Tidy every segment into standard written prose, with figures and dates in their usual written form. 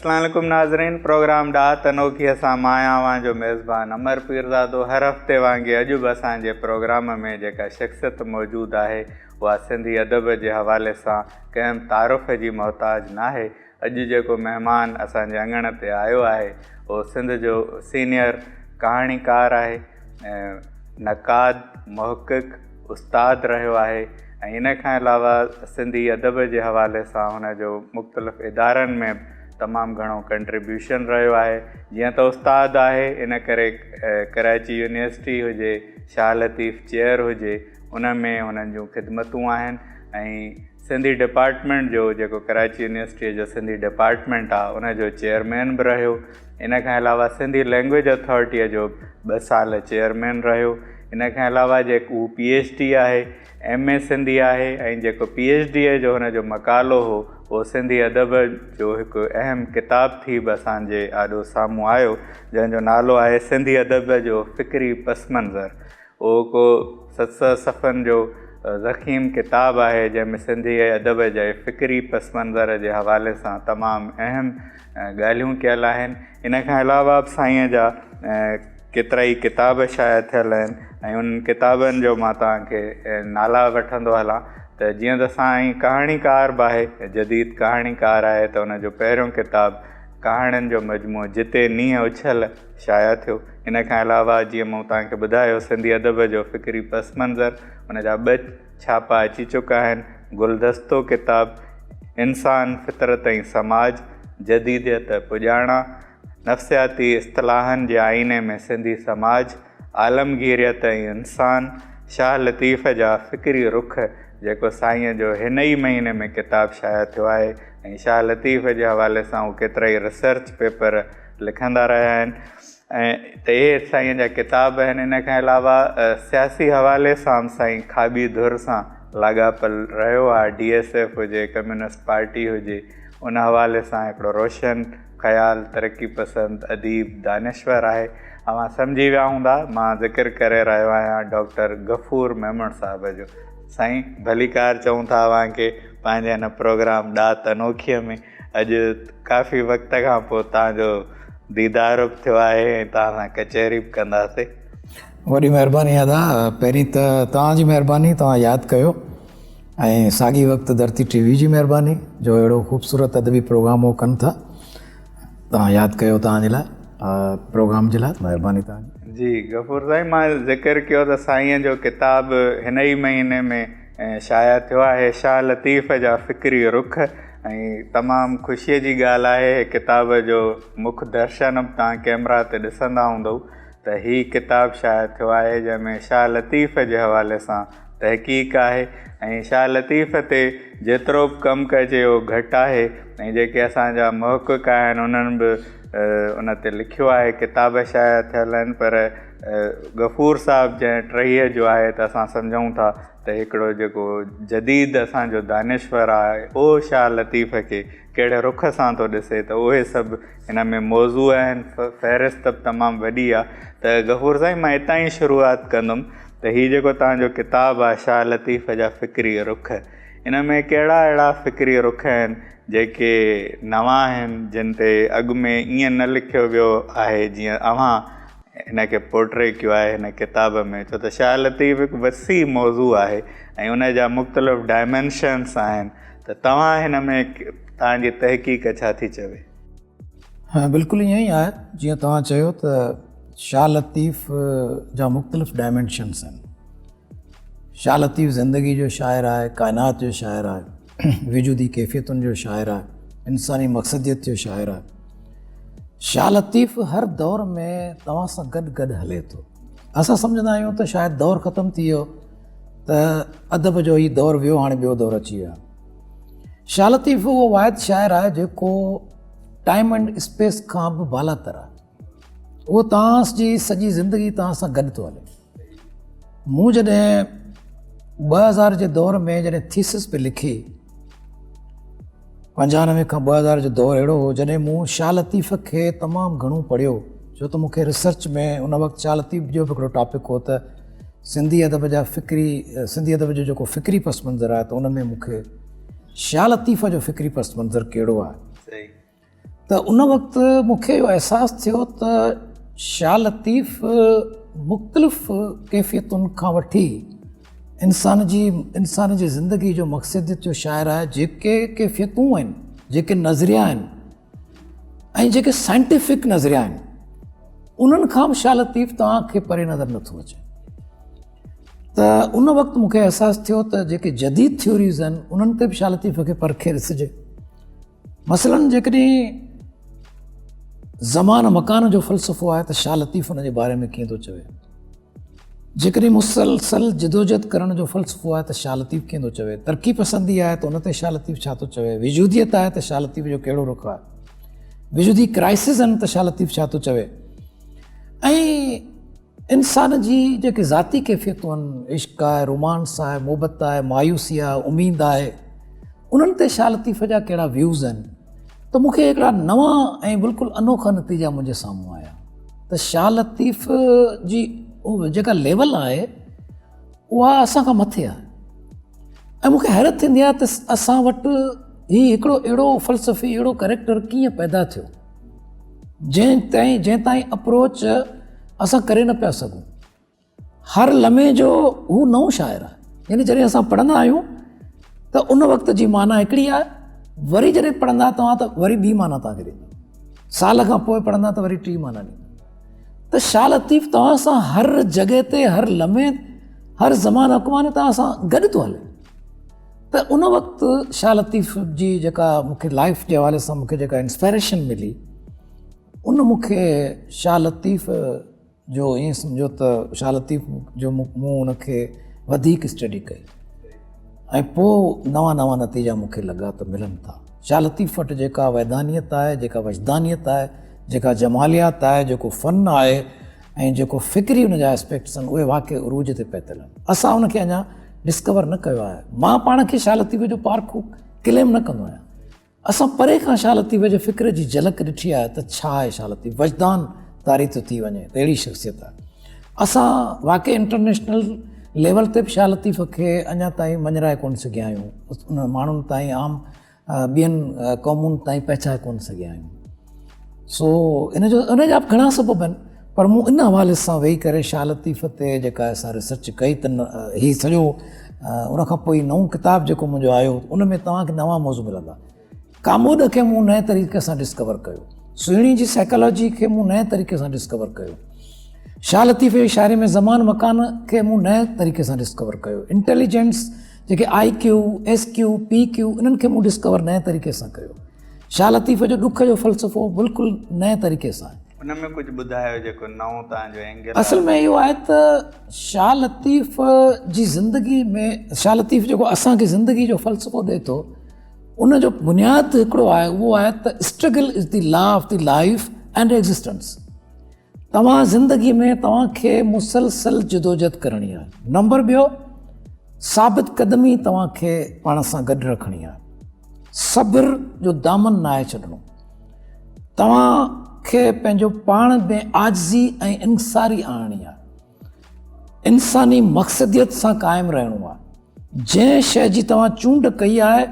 اسلام عليڪم ناظرين پروگرام ڏات انوکي سان مان آهيان اوهان جو ميزبان امر پيرزادو هر هفتي وانگي اڄ به اسان جي پروگرام ۾ جيڪا شخصيت موجود آهي اها سنڌي ادب جي حوالي سان ڪنهن به تعارف جي محتاج ناهي اڄ جيڪو مهمان اسان جي اڱڻ تي آيو آهي اهو سنڌ جو سينيئر ڪهاڻيڪار آهي نقاد، محقق، استاد رهيو آهي ۽ ان کان علاوه سنڌي ادب جي حوالي سان هن جو مختلف ادارن ۾ به تمام گهڻو ڪنٽريبيوشن رهيو آهي جيئن ته استاد آهي ان ڪري ڪراچي يونيورسٽي هجي شاهه لطيف چيئر هجي ان ۾ هنن جون خدمتون آهن ۽ سنڌي ڊپارٽمينٽ جو جيڪو ڪراچي يونيورسٽيء جو سنڌي ڊپارٽمينٽ آ ان جو چيئرمين به رهيو. ان کان علاوه سنڌي لينگويج اٿارٽيء جو به ٻه سال چيئرمين رهيو. ان کان علاوه جيڪو هو پي ايڇ ڊي آهي، ايم اي سنڌي آهي ۽ جيڪو پي ايڇ ڊيء جو هن جو مقالو هو اهو سنڌي ادب جو هڪ اهم ڪتاب ٿي به اسان جي آڏو سامهون آيو جنهن جو نالو آهي سنڌي ادب جو فڪري پس منظر. اهو ڪو 700 صفحن جو ضخيم ڪتاب آهي، جنهن ۾ سنڌي ادب جي فڪري پس منظر جي حوالي سان تمام اهم ڳالهيون ڪيل آهن. ان کان علاوه به سائينء جا ڪيترائي ڪتاب شايع ٿيل آهن ۽ انهن ڪتابن جو مان توهان کي نالا وٺندو هلان ته جيئن ته سائين ڪهاڻيڪار به آهي، جديد ڪهاڻيڪار آهي ته ان جو پهريون ڪتاب ڪهاڻين جو مجموعو جتي نينهن اڇل شايع ٿيو. ان کان علاوه جيئن مون توهان کي ٻڌايو سنڌي ادب جو فڪري پس منظر ان جا ٻه ڇاپا اچي چڪا آهن، گلدستو ڪتاب، انسان، فطرت ۽ سماج، جديديت پڄاڻا، نفسياتي اصطلاحن جي آئيني ۾ سنڌي سماج، عالمگيريت ۽ انسان، شاهه لطيف جا فڪري رخ جيڪو سائينء جو هن ئي مهيني ۾ ڪتاب شايع ٿيو آهي ۽ شاهه لطيف جي حوالي سان هو ڪيترائي ريسرچ پيپر لکندا رهيا آهن ۽ ته اهي سائين جا ڪتاب آهن ان کان علاوه سياسي حوالي سان به سائين کاٻي ڌر سان لاڳاپيل رهيو آهي ڊي ايس ايف هجي ڪميونسٽ پارٽي هجي ان حوالي سان هڪڙو روشن خيال ترقي پسند اديب دانشور آهي اوهان سمجهي ويا هوندا مان ذڪر ڪري رهيو آهيان ڊاڪٽر غفور ميمڻ صاحب جو سائين ڀليڪار چئون ٿا اوهان کي پنهنجي هن پروگرام ڏات انوکيء ۾ اڄ ڪافي وقت کان پوء توهان جو ديدار به ٿيو آهي ۽ توهان سان ڪچهري به ڪنداسي. وڏي مهرباني ادا پهرين ته توهان جي مهرباني توهان ياد ڪيو ۽ ساڳي وقت ڌرتي ٽي وي جي مهرباني جو اهڙو خوبصورت ادبي پروگرام هو ڪن ٿا توهان ياد ڪيو توهان جي لاء پروگرام جي لاء مهرباني توهان جي. جي غفور سائين مان ذڪر ڪيو ته سائين جو ڪتاب هن ئي مهيني ۾ شايع ٿيو آهي شاهه لطيف جا فڪري رخ ۽ تمام خوشيء جي ڳالهه آهي ڪتاب جو مک درشن به توهان ڪيمرا تي ڏسندا هوندؤ ته هي ڪتاب شايع ٿيو آهي جنهن ۾ شاهه لطيف جي حوالي سان تحقيق آهي ۽ شاهه لطيف تي جيترو به ڪم ڪجي اهو گهٽ آهي ۽ جيڪي اسان جا محقق آهن انهن به ان تي لکيو آهي ڪتاب شايع ٿيل آهن پر غفور صاحب جنهن ٽهيء جو آهي ته اسان سمجهون ٿا ته هڪڙو جيڪو جديد اسان جو دانشور آهي اهو شاهه لطيف کي ڪهڙي رخ سان ٿو ڏسي ته اهي سڀ هن ۾ موضوع آهن فهرست به تمام وڏي آهي ته غفور سائين مان هتان ئي شروعات ڪندم ته هي جيڪو توهان جو ڪتاب آهي شاهه لطيف جا فڪري رخ ان ۾ ڪهڙا اهڙا فڪري رخ آهن جيڪي نوان آهن جن تي اڳ ۾ ائين نه لکيو ويو آهي جيئن اوهان هن کي پورٽري ڪيو آهي هن ڪتاب ۾ ڇو ته شاهه لطيف هڪ وسيع موضوع آهي ۽ ان جا مختلف ڊائمينشنس آهن ته توهان هن ۾ توهان جي تحقيق ڇا ٿي چوي؟ ها بلڪل ائين ئي آهي جيئن توهان چيو ته شاهه لطيف جا مختلف ڊائمينشنس آهن. شاهه لطيف زندگي جو شاعر آهي، ڪائنات جو شاعر آهي، وجودي ڪيفيتن جو شاعر آهي، انساني مقصديت جو شاعر آهي. شاهه لطيف هر دور ۾ توهان سان گڏ گڏ هلي ٿو. اسان سمجهندا آهيون ته شايد دور ختم ٿي ويو ته ادب جو هي دور ويو هاڻي ٻيو دور اچي ويو آهي. شاهه لطيف اهو واحد شاعر آهي جيڪو ٽائيم اينڊ اسپيس کان به بالاتر آهي. اهو توهان جي سڄي زندگي توهان سان گڏ ٿو هلي. مون جڏهن 2000 جي دور ۾ جڏهن ٿيسس پئي لکي، 95 کان 2000 جو دور اهڙو هو جڏهن مون شاهه لطيف کي تمام گهڻو پڙهيو، ڇو ته مون کي ريسرچ ۾ ان وقت شاهه لطيف جو به هڪڙو ٽاپڪ هو ته سنڌي ادب جا فڪري سنڌي ادب جو جيڪو فڪري پس منظر آهي ته ان ۾ مون کي شاهه لطيف جو فڪري پس منظر ڪهڙو آهي. ته ان وقت مون کي اهو احساس ٿيو ته شاهه لطيف مختلف ڪيفيتن کان وٺي انسان جي انسان جي زندگي جو مقصديت جو شاعر آهي. جيڪي ڪيفيتون آهن، جيڪي نظريا آهن ۽ جيڪي سائنٽيفڪ نظريا آهن، انهن کان به شاهه لطيف توهان کي پري نظر نٿو اچي. ته ان وقت مون کي احساس ٿيو ته جيڪي جديد ٿيوريز آهن، انهن تي به شاهه لطيف کي پرکي ڏسجي. مثلاً جيڪڏهن زمان مڪان جو فلسفو آهي ته شاهه لطيف ان جي باري ۾ ڪيئن ٿو چوي؟ جيڪڏهن مسلسل جدوجهد ڪرڻ جو فلسفو آهي ته شاهه لطيف ڪيئن ٿو چوي؟ ترقي پسندي آهي ته ان تي شاهه لطيف ڇا ٿو چوي؟ وجوديت آهي ته شاهه لطيف جو ڪهڙو رخ آهي؟ وجودي ڪرائسس آهن ته شاهه لطيف ڇا ٿو چوي؟ ۽ انسان جي جيڪي ذاتي ڪيفيتون آهن، عشق آهي، رومانس آهي، محبت آهي، مايوسي آهي، اميد آهي، انهن تي شاهه لطيف جا ڪهڙا ويوز آهن؟ ته مون کي هڪڙا نوان ۽ بلڪل انوکا نتيجا منهنجي سامهون آيا ته شاهه لطيف جي جيڪا ليول آهي اها اسان کان مٿي آهي. ۽ مون کي حيرت ٿيندي آهي ته اسان وٽ هي هڪڙو اهڙو فلسفي، اهڙو ڪريڪٽر ڪيئن پيدا ٿيو، جنهن تائين اپروچ اسان ڪري نه پيا سگهون. هر لمحي جو هو نئون شاعر آهي. يعني جڏهن اسان پڙهندا آهيون ته ان وقت جي معنيٰ هڪڙي آهي، وري جڏهن پڙهندا توهان ته وري ٻي معنيٰ توهان کي ڏيندو، سال کان پوء پڙهندا ته وري ٽي معنيٰ ڏيندو. ته شاهه لطيف توهان سان هر جڳهه تي، هر لمحي، هر زمان حڪمان توهان سان گڏ ٿو هلي. ته ان وقت شاهه لطيف جي جيڪا مون کي لائف جي حوالي سان مون کي جيڪا انسپائريشن ملي، ان مون کي شاهه لطيف جو ائين سمجهو ته شاهه لطيف جو مون ان کي وڌيڪ اسٽڊي ڪئي ۽ پوء نوان نوان نتيجا مون کي لڳا ته ملن ٿا. شاهه لطيف وٽ جيڪا وحدانيت آهي، جيڪا وجدانيت آهي، جيڪا جماليات آهي، جيڪو فن آهي ۽ جيڪو فڪري ان جا اسپيڪٽس آهن، اهي واقعي عروج تي پهتل آهن. اسان ان کي اڃا ڊسڪور نه ڪيو آهي. مان پاڻ کي شاهه لطيف جو پارکو ڪليم نه ڪندو آهيان. اسان پري کان شاهه لطيف جي فڪر جي جهلڪ ڏٺي آهي ته ڇا آهي شاهه لطيف، وجدان طاري ٿو ٿي وڃي ته اهڙي شخصيت آهي. اسان واقعي انٽرنيشنل ليول تي به شاهه لطيف کي اڃا تائين مڃرائي ڪونه سگهيا آهيون، ان ماڻهن تائين، عام ٻين قومن تائين پهچائي ڪونه سگهيا آهيون. سو ان جو ان جا به گهڻا سبب آهن، پر مون ان حوالي سان ويهي ڪري شاهه لطيف تي جيڪا اسان ريسرچ ڪئي ته هي سڄو ان کان پوء نئون ڪتاب جيڪو منهنجو آيو ان ۾ توهان کي نوان موضوع ملندا. ڪاموڏ کي مون نئين طريقي سان ڊسڪور ڪيو، سهڻي جي سائيڪالاجي کي مون نئين طريقي سان ڊسڪور ڪيو، شاهه لطيف جي شاعري ۾ زمان مڪان کي مون نئين طريقي سان ڊسڪور ڪيو، انٽيليجنس جيڪي آء ڪيو، ايس ڪيو، پي ڪيو، انهن کي مون ڊسڪور نئين طريقي سان ڪيو. شاهه لطيف جو ڏک جو فلسفو بلڪل نئين طريقي سان آهي. ان ۾ ڪجهه ٻڌايو جيڪو نئون توهان جو اينگل آهي. اصل ۾ اهو آهي ته شاهه لطيف جي زندگي ۾ شاهه لطيف جيڪو اسان کي زندگي جو فلسفو ڏئي ٿو ان جو بنياد هڪڙو آهي، اهو آهي ته struggle is the law of the life and existence. توهان زندگي ۾ توهان کي مسلسل جدوجهد ڪرڻي آهي. نمبر ٻيو، ثابت قدمي توهان کي پاڻ سان گڏ رکڻي آهي. صبر جو دامن ناهي ڇڏڻو. توهان کي پنهنجو پاڻ ۾ عاجزي ۽ انڪساري آڻڻي آهي. انساني مقصديت سان قائم رهڻو آهي. جنهن شيء جي توهان چونڊ ڪئي آهي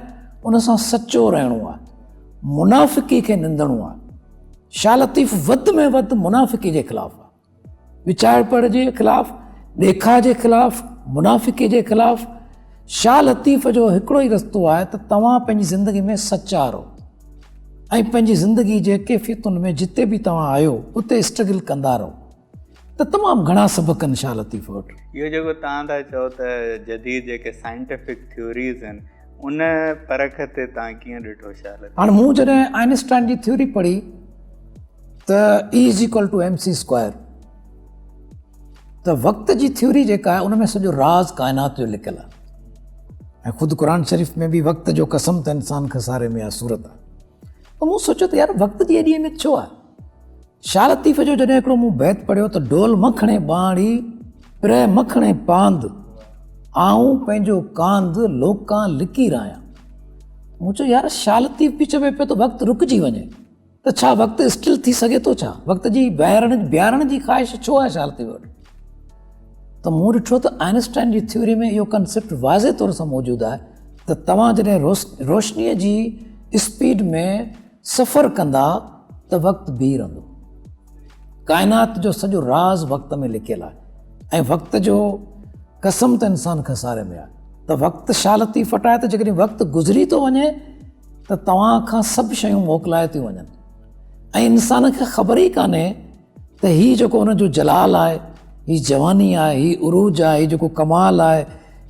ان سان سچو رهڻو آهي. منافقي کي نندڻو آهي. شاهه لطيف وڌ ۾ وڌ منافقي جي خلاف آهي. وچارپڻ جي خلاف، ڏيکاء جي خلاف، منافقي جي خلاف. شاهه لطيف جو هڪڙو ئي رستو آهي ته توهان پنهنجي زندگي ۾ سچا رهو ۽ پنهنجي زندگي جي ڪيفيتن ۾ جتي به توهان آهيو اتي اسٽرگل ڪندا رهو. ته تمام گهڻا سبق آهن شاهه لطيف وٽ. اهو جيڪو توهان ٿا چئو ته جديد جيڪي سائنٽيفڪ ٿيوريز آهن ان پرک تي توهان ڪيئن ڏٺو شاهه لطيف؟ هاڻ مون جڏهن آئنسٽائن جي ٿيوري پڙهي ته E is equal to M C square, ته وقت جي ٿيوري جيڪا آهي ان ۾ سڄو راز ڪائنات جو لڪل آهي ۽ خود قرآن شريف ۾ به وقت جو قسم ته انسان خساري ۾ آهي صورت آهي. ته مون سوچيو ته يار وقت جي ايڏي اهميت ڇو آهي؟ شاهه لطيف جو جڏهن هڪڙو مون بيت پڙهيو ته ڊول م کڻي ٻاڻي، پرهه م کڻي پاند، آئون پنهنجو ڪانڌ لوڪان لڪي راهيان. مون چيو يار شاهه لطيف به چوي پيو ته وقت رڪجي وڃي ته ڇا وقت اسٽل ٿي سگهي ٿو ڇا؟ وقت جي بيهارڻ جي خواهش ڇو آهي شاهه لطيف وٽ؟ ته مون ڏٺو ته آئنسٽائن جي ٿيوري ۾ اهو ڪنسيپٽ واضح طور سان موجود آهي ته توهان جڏهن روشنيء جي اسپيڊ ۾ سفر ڪندا ته وقت بيهي رهندو. ڪائنات جو سڄو راز وقت ۾ لڪيل آهي ۽ وقت جو قسم ته انسان خساري ۾ آهي ته وقت شاهه لطيف وٽ آهي ته جيڪڏهن وقت گذري ٿو وڃي ته توهان کان سڀ شيون موڪلائي ٿيون وڃن ۽ انسان کي خبر ئي ڪانهي ته هي جيڪو ان جو جلال آهي، هي جواني آهي، هي عروج آهي، هي جيڪو ڪمال آهي،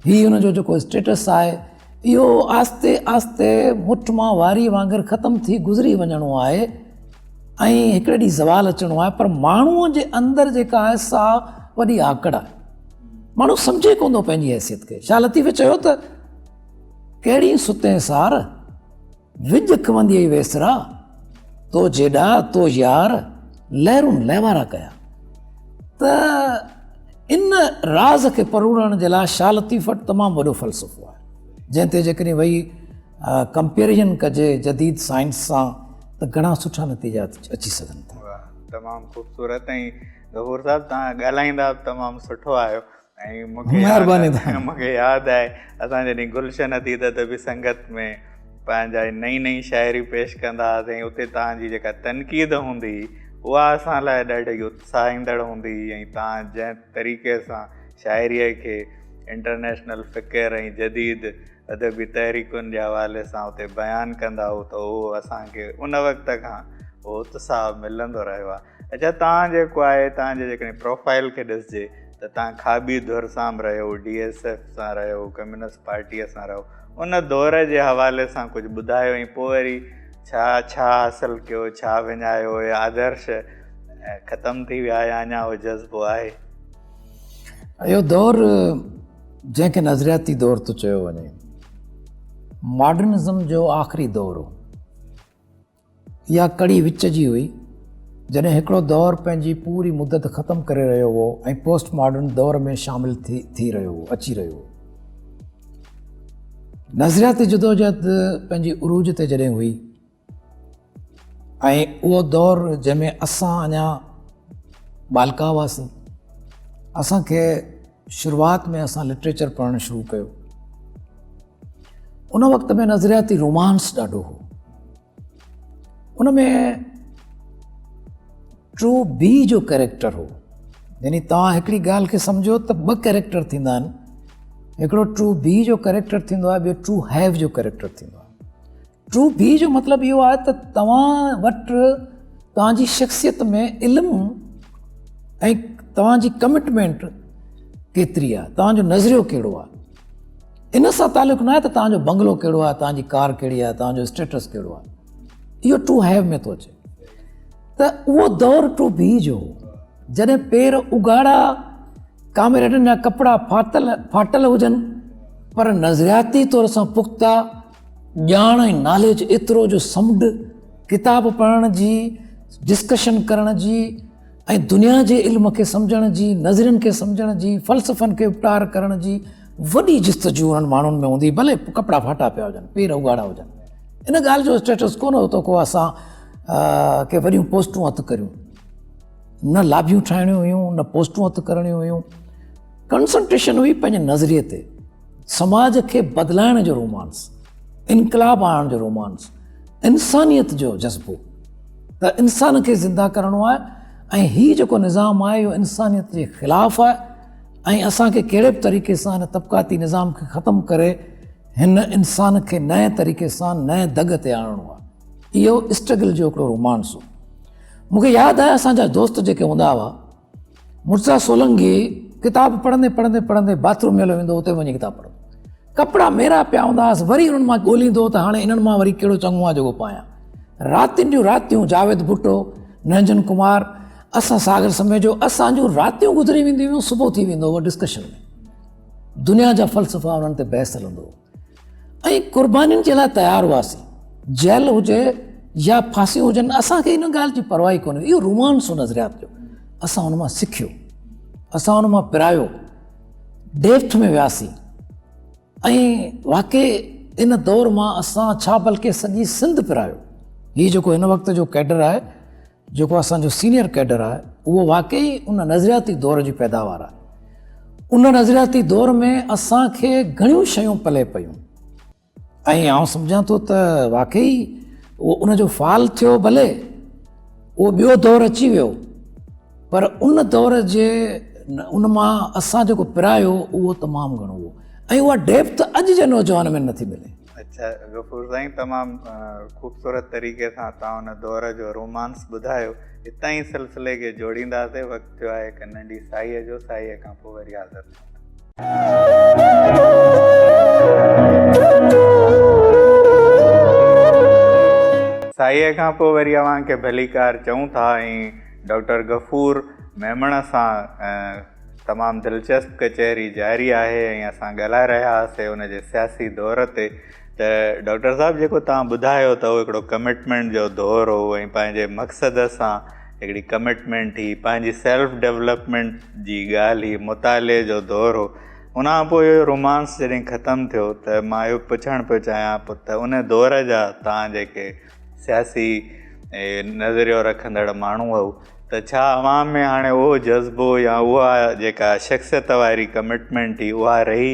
هي ان جو جيڪو اسٽيٽس آهي، اهو آهستي آهستي مٺ مان واري وانگر ختم ٿي گذري وڃڻو آهي ۽ هڪڙي ڏينهن زوال اچڻو آهي پر ماڻهوء جي اندر جيڪا آهي سا وڏي آڪڙ آهي. ماڻهو سمجهي ڪونه ٿو پنهنجي حيثيت کي. شاهه لطيف چيو ته ڪهڙي ستين سار، وڄ کمنديئي ويسرا، تو جيڏا تو يار، لهرون لهوارا ڪيا. ته ان راز کي پروڙڻ جي لاء شاهه لطيف وٽ تمام وڏو فلسفو آهي، جنهن تي جيڪڏهن ويهي ڪمپيريزن ڪجي جديد سائنس سان ته گهڻا سٺا نتيجا اچي سگهن ٿا. واهه تمام خوبصورت ۽ غفور صاحب توهان ڳالهائيندا به تمام سٺو آهيو ۽ مهرباني مون کي ياد آهي اسان جڏهن گلشن حديد ادبي سنگت ۾ پنهنجا نئين نئين شاعري پيش ڪندا هئاسين اتي توهان جي جيڪا تنقيد هوندي هئي اها اسان لاء ڏاڍي اتساهيندڙ هوندي هئي ۽ توهان جنهن طريقي سان شاعريء کي انٽرنيشنل فڪر ۽ جديد ادبي تحريڪن جي حوالي سان اتي بيان ڪندا هو ته اهو اسان کي ان وقت کان اهو اتساهه ملندو رهيو آهي. اڇا توهان جيڪو آهي توهان جي جيڪڏهن پروفائل کي ڏسجي ته توهان کاٻي ڌر سان به رهيو، ڊي ايس ايف سان رهيو، ڪميونسٽ پارٽيء سان رهيو، ان دور جي حوالي سان ڪجهه ٻڌايو ۽ پوء وري ڇا ڇا حاصل ڪيو، ڇا وڃايو، اهي آدرش ختم ٿي ويا يا اڃا اهو جذبو آهي؟ اهو دور جنهن کي نظرياتي دور ٿو چيو وڃي، ماڊرنزم جو آخري دور هو. اها ڪڙي وچ جي هئي، جڏهن هڪڙو دور پنهنجي پوري مدت ختم ڪري رهيو هو ۽ پوسٽ ماڊرن دور ۾ شامل ٿي رهيو هو، اچي رهيو هو. نظرياتي جدوجهد پنهنجي عروج تي جڏهن هئي ۽ اهو دور جنهن ۾ اسان اڃا ٻالڪا هئاسين، اسان کي شروعات ۾ اسان لٽريچر پڙهڻ شروع ڪيو. ان وقت ۾ نظرياتي رومانس ڏاڍو هو. ان ۾ ٽرو بي جو ڪيريڪٽر هو، يعني توهان هڪڙي ڳالهه کي سمجهو ته ٻه ڪيريڪٽر ٿيندا آهن، هڪڙو ٽرو بي جو ڪيريڪٽر ٿيندو آهي، ٻيو ٽرو have جو ڪيريڪٽر ٿيندو آهي. ٽرو بي جو مطلب اهو آهي ته توهان وٽ توهان جي شخصيت ۾ علم ۽ توهان جي ڪمٽمينٽ ڪيتري آهي، توهان جو نظريو ڪهڙو آهي. ان سان تعلق نه آهي ته توهان جو بنگلو ڪهڙو آهي، توهان جي ڪار ڪهڙي آهي، توهان جو اسٽيٽس ڪهڙو آهي. اهو ٽو have ۾ ٿو اچي. ته اهو دور ٽو بي جو هو، جڏهن پير اگهاڙا، ڪامريڊن جا ڪپڙا ڦاٽل ڦاٽل هجن، پر نظرياتي طور سان پختا، ڄاڻ ۽ ناليج ايترو جو سمنڊ، ڪتاب پڙهڻ جي، ڊسڪشن ڪرڻ جي ۽ دنيا جي علم کي سمجهڻ جي، نظرين کي سمجهڻ جي، فلسفن کي اپٽار ڪرڻ جي وڏي جستجو انهن ماڻهن ۾ هوندي، ڀلي ڪپڙا ڦاٽا پيا هجن، پير اگهاڙا هجن. ان ڳالهه جو اسٽيٽس ڪونه هو ته ڪو اسان ڪي وڏيون پوسٽون هٿ ڪريون. نه لابيون ٺاهڻيون هيون، نه پوسٽون هٿ ڪرڻيون هيون. ڪنسنٽريشن هئي پنهنجي نظريي تي، سماج کي بدلائڻ جو رومانس، انقلاب آڻڻ جو رومانس، انسانيت جو جذبو ته انسان کي زنده ڪرڻو آهي ۽ هي جيڪو نظام آهي اهو انسانيت جي خلاف آهي ۽ اسان کي ڪهڙي به طريقي سان هن طبقاتي نظام کي ختم ڪري هن انسان کي نئين طريقي سان نئين دڳ تي آڻڻو آهي. اهو اسٽرگل جو هڪڙو رومانس هو. مون کي ياد آهي اسان جا دوست جيڪي هوندا هئا، مرتضيٰ سولنگي ڪتاب پڙهندي پڙهندي پڙهندي باٿ روم ۾ هليو ويندو هو، اتي وڃي ڪتاب پڙهندو. ڪپڙا ميرا پيا هوندا هئس، وري انهن مان ڳوليندو هو ته هاڻي انهن مان وري ڪهڙو چڱو آهي جيڪو پايان. راتين جون راتيون جاويد ڀٽو، نرنجن ڪمار، اسان ساگر سميجو، اسان جون راتيون گذري وينديون هيون، صبح ٿي ويندو هو ڊسڪشن ۾. دنيا جا فلسفا انهن تي بحث هلندو هو ۽ قربانين جي لاء تيار هئاسين. جيل هجي يا ڦاسيون هجن، اسان کي ان ڳالهه جي پرواهه ئي ڪونه هئي. اهو رومانس هو نظريات جو. اسان ان مان سکيو، اسان ان مان پرايو، ڊيپٿ ۾ وياسين ۽ واقعي ان دور مان اسان ڇا بلڪه سڄي سنڌ پرايو. هي جيڪو هن وقت جو ڪيڊر آهي، جيڪو اسان جو سينيئر ڪيڊر آهي، اهو واقعي ان نظرياتي دور جي پيداوار آهي. ان نظرياتي دور ۾ اسان کي گهڻيون شيون پلئه پيون ۽ آئون سمجهان ٿو ته واقعي اهو ان جو فال ٿيو ڀلي اهو ٻيو دور اچي ويو پر ان دور جي ان مان اسان جيڪو پرايو اهو تمام گهڻو هو ۽ اها ڊيپٿ اڄ جي نوجوان ۾ نٿي ملي. اڇا غفور سائين تمام خوبصورت طريقي سان توهان ان دور جو رومانس ٻڌايو. اتان ئي سلسلي کي جوڙينداسين. وقت ٿيو آهي هڪ ننڍي ساهيء جو، ساهيء کان پوء وري حاضر ٿيون ٿا. ساهيء کان پوء وري اوهان کي ڀليڪار چئون ٿا ۽ ڊاڪٽر غفور ميمڻ سان تمام دلچسپ ڪچهري جاري آهي ۽ اسان ڳالهائي رهيا هئاسين ان جي سياسي دور تي ته ڊاڪٽر صاحب جيڪو توهان ٻڌايو ته اهو هڪڙو ڪمٽمينٽ جو دور هو ۽ پنهنجي مقصد سان هڪڙي ڪمٽمينٽ هئي پنهنجي سيلف ڊولپمينٽ جي ڳالهه هئي مطالعي جو دور هو ان کان پوء اهو رومانس جڏهن ختم ٿيو ته مان اهو پڇڻ پيو چاهيان پوء ته ان دور جا توهان جيڪي سياسي نظريو رکندڙ ماڻهو هئو ته ڇا اوهان ۾ هاڻي اهو جذبو يا اها جيڪا شخصيت واري ڪمٽمينٽ هئي اها رهي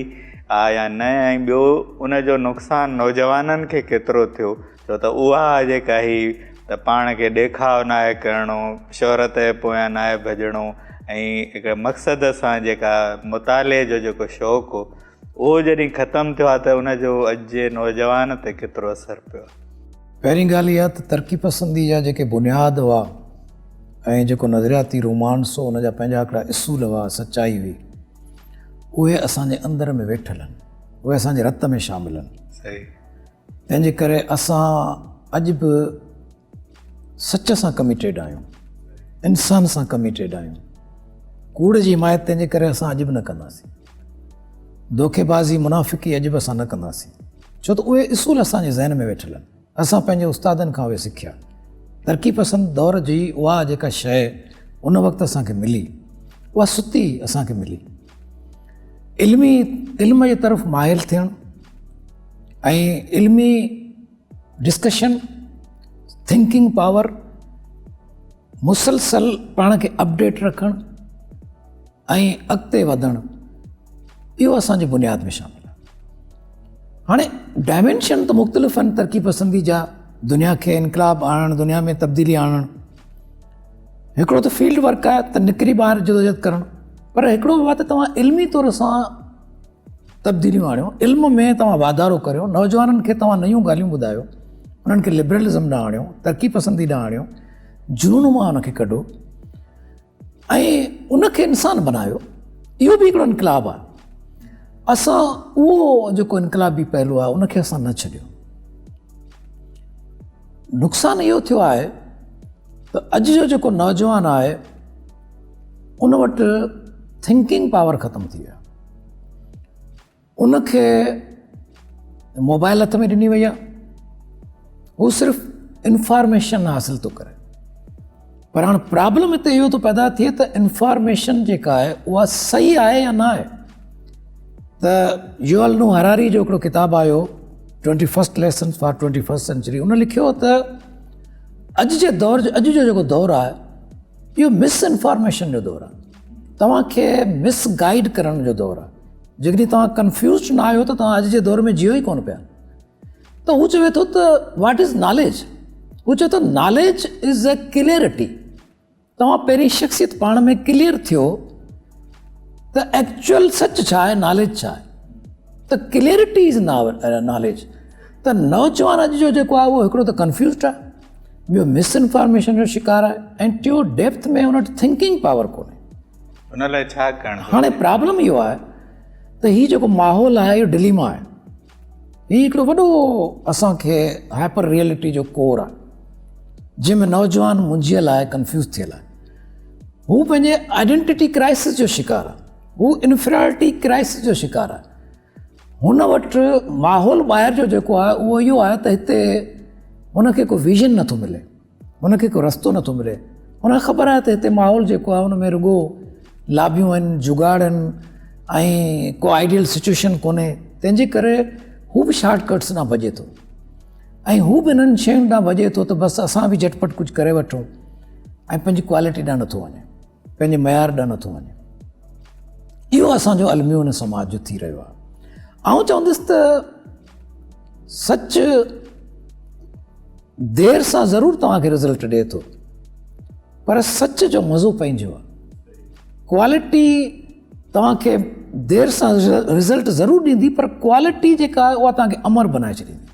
آ يا نه ۽ ٻيو ان جو نقصان نوجوانن کي ڪيترو ٿيو ڇو ته اها جيڪا هئي ته پاڻ کي ڏيکاء ناهي ڪرڻو شهرت جي پويان ناهي ڀڄڻو ۽ هڪ مقصد سان جيڪا مطالعي جو جيڪو شوق هو اهو جڏهن ختم ٿيو آهي ته ان جو اڄ جي نوجوان تي ڪيترو اثر پيو آهي؟ پهرين ڳالهه اها ته ترقي پسندي جا جيڪي بنياد هئا ۽ جيڪو نظرياتي رومانس هو ان جا پنهنجا هڪڙا اصول هئا، سچائي هئي، اهي اسان جي اندر ۾ ويٺل آهن، اهي اسان جي رت ۾ شامل آهن. تنهن جي ڪري اسان اڄ به سچ سان ڪميٽيڊ آهيون، انسان سان ڪميٽيڊ آهيون. ڪوڙ جي حمايت تنهن جي ڪري اسان اڄ به نه ڪنداسين. دوکيبازي، منافقي اڄ به اسان نه ڪنداسين، ڇو ته اهي اصول اسان جي ذهن ۾ ويٺل آهن. اسان پنهنجي استادن کان اهي سکيا. ترقي پسند دور جي اها جيڪا شيء ان وقت اسان کي ملي، اها ستي اسان کي ملي. علمي علم جي طرف مائل ٿيڻ ۽ علمي ڊسڪشن، ٿنڪنگ پاور، مسلسل پاڻ کي اپڊيٽ رکڻ ۽ اڳتي وڌڻ اهو اسان جي بنياد ۾ شامل آهي. هاڻي ڊائمينشن ته مختلف آهن ترقي پسندي جا، دنيا کي انقلاب آڻڻ، دنيا ۾ تبديلي آڻڻ، هڪڙو ته فيلڊ ورڪ آهي ته نڪري ٻاهر جدوجهد ڪرڻ، پر هڪڙو اهو آهي ته توهان علمي طور سان تبديليون آڻيو، علم ۾ توهان واڌارو ڪريو، نوجوانن کي توهان نيون ڳالهيون ٻڌايو، انهن کي لبرلزم ڏانهن آڻيو، ترقي پسندي ڏانهن آڻيو، جنون مان ان کي ڪڍو ۽ ان کي انسان بنايو. اهو به هڪڙو انقلاب آهي. اسان اهو جيڪو انقلابي پهلو آهي ان کي اسان نه ڇڏيو. نقصان اهو ٿيو آهي ته اڄ جو جيڪو نوجوان آهي ان وٽ ٿنڪنگ پاور ختم ٿي ويو. ان کي موبائل هٿ ۾ ڏني وئي آهي، هو صرف انفارميشن حاصل ٿو ڪري. پر هاڻ پرابلم هتي اهو ٿو پيدا ٿئي ته انفارميشن جيڪا آهي اها صحيح آهي يا نه آهي. ته يوال نو هراري جو هڪڙو ڪتاب آيو twenty first lessons for twenty first century, ان لکيو ته اڄ جي دور جو، اڄ جو جيڪو دور آهي اهو مس انفارميشن جو دور آهي، توهان کي مس گائيڊ ڪرڻ جو دور آهي. جيڪڏهن توهان ڪنفيوزڊ نه آهيو ته توهان اڄ جي دور ۾ جيئو ئي ڪونه پيا. ته هو چوي ٿو ته واٽ از ناليج؟ هو چوي ٿو ناليج از اي ڪليئرٽي. توهان پهرين شخصيت پاڻ ۾ ڪليئر ٿيو ته ايڪچوئل سچ ڇا آهي، ناليج ڇا آهي. ته ڪليئرٽي از ناليج. ته نوجوان اڄ جو جيڪو آهي اهو هڪڙو ته ڪنفيوزڊ آهي، ٻيو مس انفارميشن جو شڪار آهي ۽ ٽيو ڊيپٿ ۾ ان وٽ ٿنڪنگ پاور ڪونهي. ان لاء ڇا ڪرڻ گهرجي؟ هاڻي پرابلم اهو آهي ته هي جيڪو ماحول آهي اهو ڊليما آهي. هي هڪڙو وڏو اسان کي هائپر ريئلٽي جو ڪور آهي جنهن ۾ نوجوان منجهيل آهي، ڪنفيوز ٿيل آهي. هو پنهنجي آئيڊنٽيٽي ڪرائسس جو شڪار آهي، هو انفيريارٽي ڪرائسس جو شڪار آهي. هن وٽ ماحول ٻاهر جو جيڪو آهي اهو اهو آهي ته هتي هن کي ڪو ويزن نٿو ملي، هن کي ڪو رستو نٿو ملي. هن کي خبر آهي ته هتي ماحول جيڪو آهي ان ۾ رڳو لابيون آهن، جگاڙ آهن ۽ ڪو آئيڊيل سچويشن ڪونهي، تنهن جي ڪري هو به شارٽ ڪٽس ڏانهن ڀڄي ٿو ۽ هو به انهن شين ڏانهن ڀڄي ٿو ته بس اسان به جهٽ پٽ ڪجهه ڪري وٺون ۽ پنهنجي ڪوالٽي ڏانهن نٿو وڃي، پنهنجي معيار ڏانهن نٿو وڃي. اهو اسان جو الميو هن سماج جو ٿي رهيو آهي. آئون چوندس ته سچ دير سان ضرور توهان کي رزلٽ ڏئي ٿو پر سچ جو مزو پنهنجو آهي. ڪوالٽي توهان کي دير سان رزلٽ ضرور ڏيندي پر ڪوالٽي جيڪا آهي اها توهان کي امر بنائي ڇڏيندي.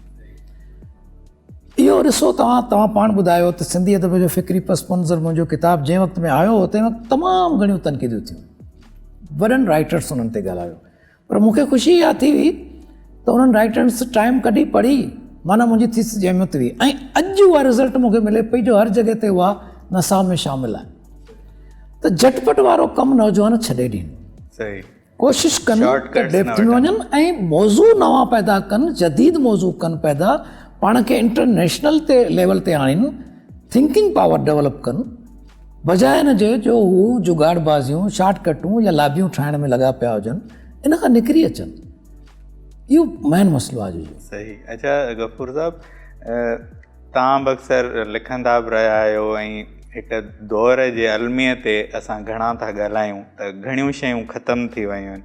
اهو ڏسو توهان توهان پاڻ ٻڌايو ته سنڌي ادب جو فڪري پس منظر منهنجو ڪتاب جنهن وقت ۾ آيو هو تنهن وقت تمام گهڻيون تنقيدون ٿيون، وڏن رائٽرس انهن تي ڳالهايو، پر مون کي خوشي اها ٿي هئي ته انهن رائٽرس ٽائيم ڪڍي پڙهي، معنيٰ منهنجي ٿيسز جي اهميت هئي ۽ اڄ اها رزلٽ مون کي ملي پئي جو هر جڳهه تي اها نصاب ۾ شامل آهي ته جهٽ پٽ وارو ڪم نوجوان ڇڏي ڏين، ڪوشش ڪن ته ڊيپٿ ۾ وڃن ۽ موضوع نوان پيدا ڪن، جديد موضوع ڪن پيدا، پاڻ کي انٽرنيشنل تي ليول تي آڻين، ٿنڪنگ پاور ڊولپ ڪن، بجاء ان جي جو هو جگاڙ بازيون، شارٽ ڪٽون يا لابيون ٺاهڻ ۾ لڳا پيا هجن، ان کان نڪري اچن. اهو مين مسئلو آهي اڄ جو. صحيح. اڇا غفور صاحب توهان به اڪثر لکندا به رهيا آهيو ۽ هڪ دور جي الميي تي اسان گهڻا ٿا ڳالهايون ته گهڻيون شيون ختم ٿي ويون آهن،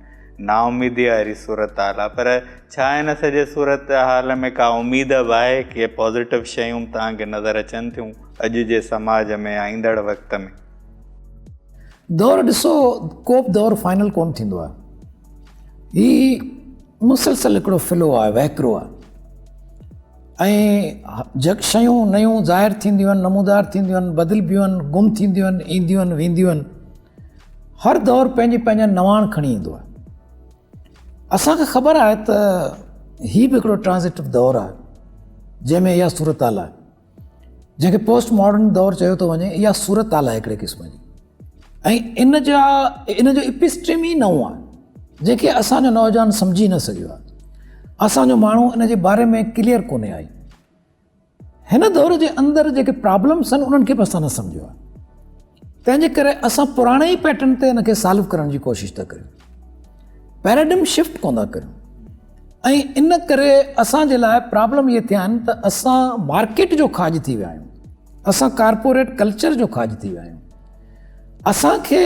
نااميدي واري صورتحال آهي، پر ڇا ان سڄي صورتحال ۾ ڪا اميد به آهي؟ ڪي پازيٽو شيون به توهان کي نظر اچن ٿيون اڄ جي سماج ۾ يا ايندڙ وقت ۾؟ دور ڏسو ڪو به دور فائنل ڪونه ٿيندو آهي، هي مسلسل هڪڙو فلو آهي، وهڪرو آهي ۽ جڳ شيون نيون ظاهر ٿينديون آهن، نمودار ٿينديون آهن، بدلبيون آهن، گم ٿينديون آهن، اينديون آهن، وينديون آهن. هر دور پنهنجي پنهنجا نواڻ کڻي ايندو آهي. اسان کي خبر آهي ته هي به هڪڙو ٽرانزٽو دور آهي جنهن ۾ اها صورتحال آهي، جنهن کي پوسٽ ماڊرن دور چيو ٿو وڃي. اها صورتحال آهي هڪڙي قسم جي ۽ ان جو اپسٽريم ئي نئون آهي جنهن کي اسان جو نوجوان سمجهي نه سگهيو آهي. اسان جو ماڻهو ان جي باري ۾ ڪليئر ڪونهي آئي. هن دور جي اندر جيڪي پرابلمس آهن انهن کي به اسان نه سمجهيو آهي، تنهن جي ڪري اسان پراڻي ئي پيٽرن تي ان کي سالو ڪرڻ جي ڪوشش ٿا ڪريون، پيراڊم شفٽ ڪونه ٿا ڪريون ۽ ان ڪري اسان جي لاء پرابلم اهي ٿيا آهن ته اسان مارڪيٽ جو کاڄ ٿي ويا آهيون، اسان ڪارپوريٽ ڪلچر جو کاڄ ٿي ويا آهيون. اسان کي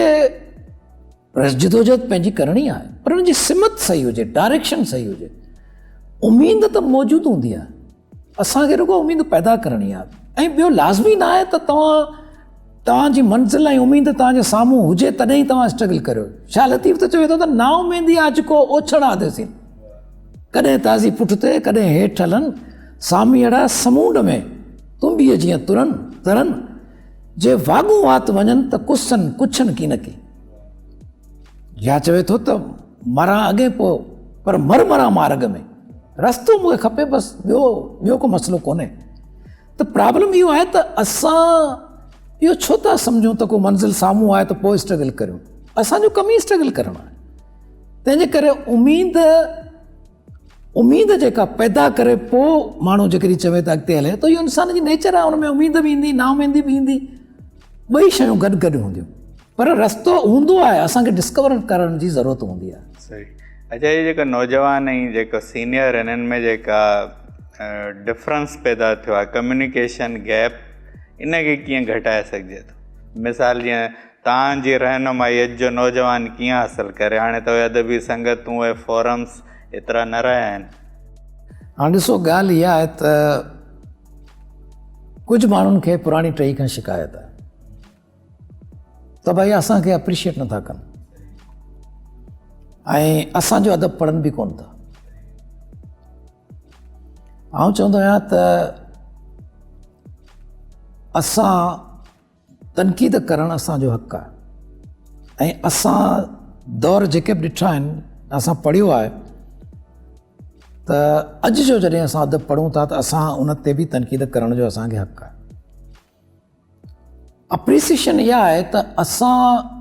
جدوجهد پنهنجي ڪرڻي آهي پر ان جي سمت صحيح هجي، ڊائريڪشن صحيح هجي. اميد ته موجود هوندي آهي، اسان کي رڳو اميد پيدا ڪرڻي آهي ۽ ٻيو لازمي نه آهي ته توهان جي منزل ۽ اميد توهان جي سامهون هجي تڏهن ئي توهان اسٽرگل ڪريو. شاهه لطيف ته چوي ٿو ته نا اميدي آ جيڪو اوڇڻ آديسين، ڪڏهن تازي پٺتي ڪڏهن هيٺ هلن، ساميئڙا سمونڊ ۾ تنبيء جيئن ترن ترن، جي واڳون وات وڃن ته ڪسن ڪڇن ڪينڪي. يا چوي ٿو ته مران اڳي پوء پر مر مران مارڳ ۾، رستو مون کي کپي بس، ٻيو ڪو مسئلو ڪونهي. ته پرابلم اهو آهي ته اسان اهو ڇو ٿا سمجهون ته ڪو منزل سامهون آهي ته پوء اسٽرگل ڪريون. اسان جو ڪم ئي اسٽرگل ڪرڻ آهي. تنهن جي ڪري اميد جيڪا پيدا ڪري پوء ماڻهو جيڪڏهن چوي ته اڳتي هلي ته اهو انسان جي نيچر آهي، ان ۾ اميد به ايندي نااميدي به ايندي، ٻئي شيون گڏ گڏ هونديون، پر رستو هوندو آهي، اسان کي ڊسڪور ڪرڻ جي ضرورت هوندي آهي. صحيح. اڇا هي جيڪا نوجوان ۽ جيڪا سينيئر هنن ۾ جيڪا ڊفرنس پيدا ٿيو آهي ڪميونيڪيشن گيپ، ان کي ڪيئن گهٽائي سگهجي ٿو؟ مثال جيئن توهان جي رهنمائي اڄ جو نوجوان ڪيئن حاصل ڪري؟ هاڻي ته اهي ادبي سنگتون اهي فورمس ايترا نه رهيا آهن. هاڻي ڏسو ڳالهه اها آهي ته ڪجهه ماڻهن کي پراڻي ٽهي کان شڪايت آهي ته ڀائي اسان کي اپريشيئيٽ نٿا ڪن ۽ اسان جو ادب پڙهن به ڪونه ٿا. آئون چوندو آهيان ته اسان تنقيد ڪرڻ اسان جو حق آهي ۽ اسان دور جيڪي به ڏٺا آهن، اسان پڙهيو آهي ته اڄ جو جڏهن اسان ادب پڙهون ٿا ته اسان ان تي به تنقيد ڪرڻ جو اسان کي حق آهي. اپريسيشن اها آهي ته اسان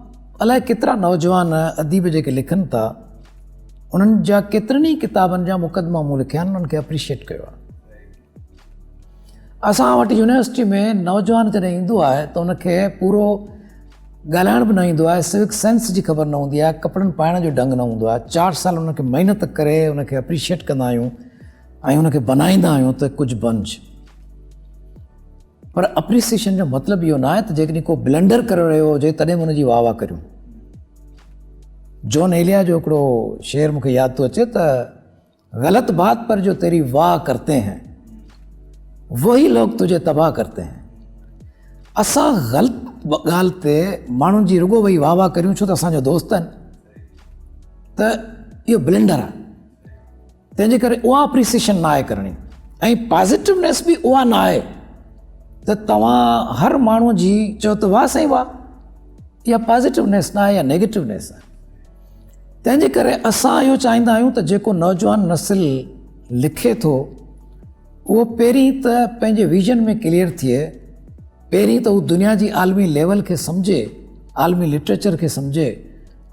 الائي ڪيترا نوجوان اديب جيڪي لکن ٿا انهن جا ڪيترن ئي ڪتابن جا مقدما مون لکيا آهن، انهن کي اپريشيئيٽ ڪيو آهي. اسان وٽ يونيورسٽي ۾ نوجوان جڏهن ايندو آهي ته ان کي پورو ڳالهائڻ به نه ايندو آهي، سوڪ سينس جي خبر نه هوندي آهي، ڪپڙن پائڻ جو ڍنگ نه هوندو آهي. 4 سال ان کي محنت ڪري ان کي اپريشيئيٽ ڪندا آهيون ۽ ان کي بنائيندا آهيون ته ڪجهه بنج. پر اپريسيشن جو مطلب اهو نه آهي ته جيڪڏهن ڪو بلنڊر ڪري رهيو هجي تڏهن به ان جي واهه واهه ڪريون. جون ايليا جو هڪڙو شعر مون کي ياد ٿو اچي ته غلط بات پر جو تيري واهه ڪرتي هين وهي لوگ تجهي تباهه ڪرتي هين. اسان غلط ڳالهه تي ماڻهن جي رڳو وئي واهه واهه ڪريون ڇو ته اسان جو دوست آهن ته اهو بلنڊر آهي. تنهن جي ڪري اها اپريسيشن نه آهي ڪرڻي ۽ پازيٽونيس به اها نه آهي ته توهان هر ماڻهو جي چئو ته واهه سائين واهه، اها پازيٽونيس نه آهي، اها نيگيٽونيس آهي. تنهن جي ڪري اسان اهو چاهيندا آهيون ته جيڪو نوجوان نسل لکي ٿو اهو پهرين ته پنهنجي ويزن ۾ ڪليئر ٿئي، پهرين ته هو دنيا جي عالمي ليول کي سمجهي، عالمي لٽريچر کي سمجهي،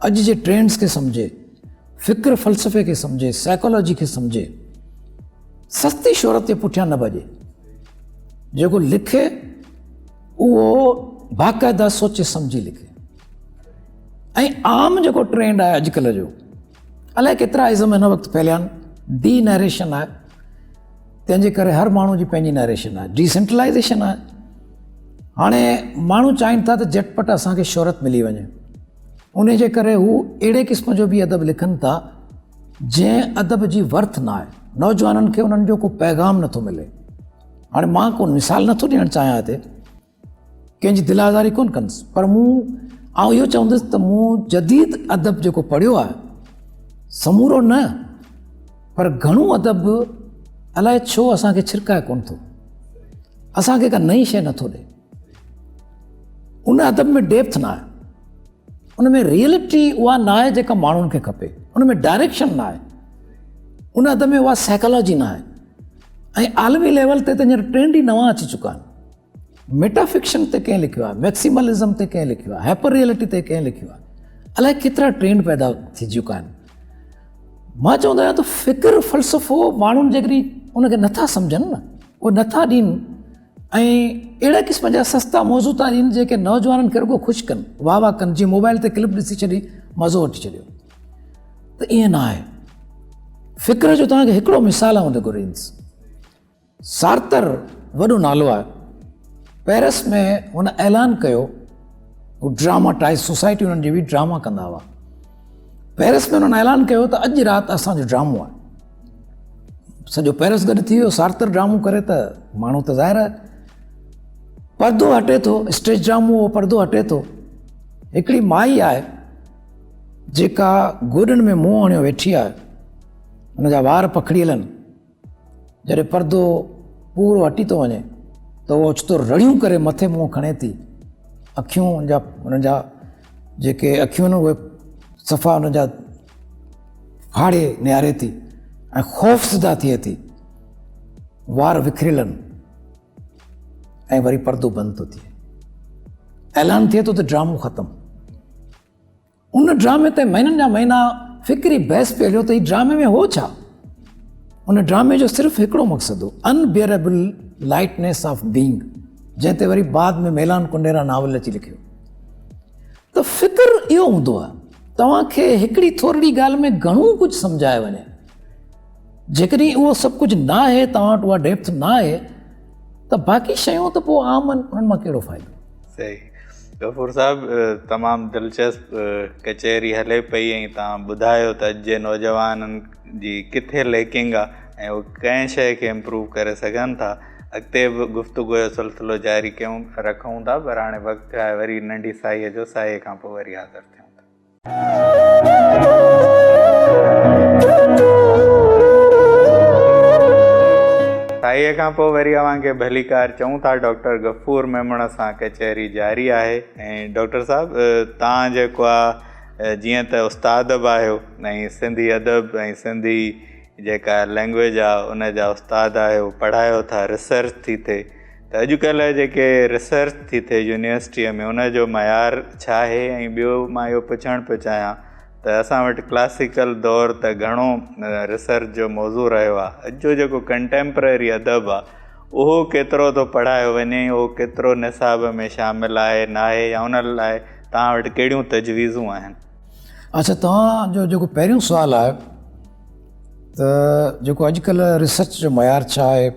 اڄ جي ٽرينڊز کي سمجهي، فڪر فلسفي کي سمجهي، سائيڪالاجي کي سمجهي، سستي شهرت جي پٺيان نه ڀڄي. جيڪو لکي اهو باقاعده سوچي سمجهي لکي. ۽ عام جيڪو ٽرينڊ آهي اڄڪلهه جو، الائي ڪيترا ازم هن وقت ڦهليا آهن، ڊي نيريشن آهي، تنهن جي ڪري هر ماڻهو جي پنهنجي نيريشن آهي، ڊي سينٽرلائيزيشن آهي. هاڻي ماڻهو چاهين ٿا ته جهٽ پٽ اسان کي شهرت ملي وڃي، ان جي ڪري هو اهڙي قسم جو به ادب لکن ٿا جنهن ادب جي ورٿ نه آهي. نوجوانن کي انهن جو ڪو پيغام نٿو ملي. هاڻي مان ڪو مثال نٿو ڏيڻ چاهيان، هتي ڪنهن جي دل آزاري ڪونه ڪندس، پر مون آئون اهو چوندس ته مون جديد ادب جيڪو پڙهيو آهي، سمورو نه پر گهڻو ادب الائي ڇو اسان کي ڇرڪائي ڪونه ٿو، اسان کي ڪا نئين شيء نٿو ڏئي. ان ادب ۾ ڊيپٿ نه آهي، ان ۾ ريئلٽي اها نه آهي جيڪا ماڻهن کي کپي، ان ۾ ڊائريڪشن نه آهي، ان ادب ۾ اها سائيڪالاجي نه آهي. ۽ عالمي ليول تي ته هينئر ٽرينڊ ئي نوان اچي چڪا آهن. ميٽا فڪشن تي ڪنهن لکيو آهي، ميڪسيملزم تي ڪنهن لکيو آهي، هائپر ريئلٽي تي ڪنهن لکيو آهي، الائي ڪيترا ٽرينڊ پيدا ٿي چڪا آهن. مان چوندو آهيان ته فڪر فلسفو ماڻهن جيڪڏهن ان کي نٿا سمجهن نه، اهي نٿا ڏين ۽ اهڙي قسم جا سستا موضوع ٿا ڏين جيڪي نوجوانن کي رڳو خوش ڪن، واهه واهه ڪن، جيئن موبائل تي ڪلپ ڏسي ڇڏي مزو وٺي ڇڏيو، ته ائين نه آهي. فڪر جو توهان کي هڪڙو مثال آئون ٿو ڏيندس. سارتر وڏو نالو آهي. پيرس ۾ هن اعلان ڪيو، هو ڊراماٽائز سوسائٽي انهن جي به ڊراما ڪندا هئا. پيرس ۾ انهن اعلان ڪيو ته اڄ رات اسان جو ڊرامو آهي. سڄو پيرس گڏ ٿي ويو، سارتر ڊرامو ڪري ته ماڻهو ته ظاهر آهي پردو هٽي ٿو، اسٽيج ڊرامو هو، پردو هٽي ٿو. هڪڙي مائي آهي جيڪا گوڏن ۾ منهن هڻيو ويٺي آهي، هن جا وار پکڙيل آهن. جڏهن پردو پورو هٽي ٿو وڃي ته هو اوچتو رڙيون ڪري مٿي منهن کڻي ٿي، اکيون هن جا، هن جا جيڪي اکيون آهن اهي صفا هن جا ڦاڙي نهاري ٿي ۽ خوف زده ٿئي ٿي، وار وکريل آهن ۽ وري پردو بند ٿو ٿئي، اعلان ٿئي ٿو ته ڊرامو ختم. ان ڊرامي تي مهينن جا مهينا فڪري بحث پيو هليو ته هي ڊرامي ۾ هو ڇا؟ ان ڊرامي جو صرف هڪڙو مقصد هو، انبيئريبل لائٽنيس آف بينگ، جنهن تي وري بعد ۾ ميلان ڪنڊيرا ناول اچي لکيو. ته فڪر اهو هوندو آهي، توهان کي هڪڙي ٿورڙي ڳالهه ۾ گهڻو ڪجهه سمجهايو وڃي. جيڪڏهن اهو سڀ ڪجهه نه آهي، توهان وٽ اها ڊيپٿ نه آهي، ته باقي شيون ته پوء عام آهن، انهن مان ڪهڙو فائدو؟ صحيح غفور صاحب، تمام دلچسپ ڪچهري هلي پئي ۽ توهان ٻڌايو ته اڄ جي نوجوانن جي ڪٿي ليڪنگ آ ۽ اهي ڪنهن شيء کي امپروو ڪري سگهن ٿا. اڳتي به گفتگو جو سلسلو جاري ڪيون رکون ٿا، پر هاڻي وقت ٿيو آهي وري ننڍي ساهيء جو، ساهيء کان پوء وري حاضر ٿيون ٿا. ساهيء کان پوء وري اوهان کي ڀليڪار چئون ٿا. ڊاڪٽر غفور ميمڻ سان ڪچهري جاري آهي ۽ ڊاڪٽر صاحب توهان جيڪو آ جيئن ته استاد به آهيو ۽ سنڌي ادب ۽ سنڌي جيڪا لينگويج آ ان جا استاد آهيو، پڙهايو ٿا، ريسرچ ٿي ٿئي ته اڄڪلهه جيڪي ريسرچ ٿي ٿئي يونيورسٽيء ۾ ان جو معيار ڇا آهي ۽ ٻيو مان اهو پڇڻ پيو چاهيان ته اسان وٽ ڪلاسيڪل دور ته گهڻو ريسرچ جو موضوع رهيو آهي، اڄ جو جيڪو ڪنٽيمپرري ادب آهي اهو ڪيترو ٿو پڙهايو وڃي، اهو ڪيترو نصاب ۾ شامل آهي ناهي يا ان لاء توهان وٽ ڪهڙيون تجويزون آهن؟ اڇا توهان جو جيڪو پهريون سوال آهي ته جيڪو اڄڪلهه ريسرچ جو معيار ڇا آهي،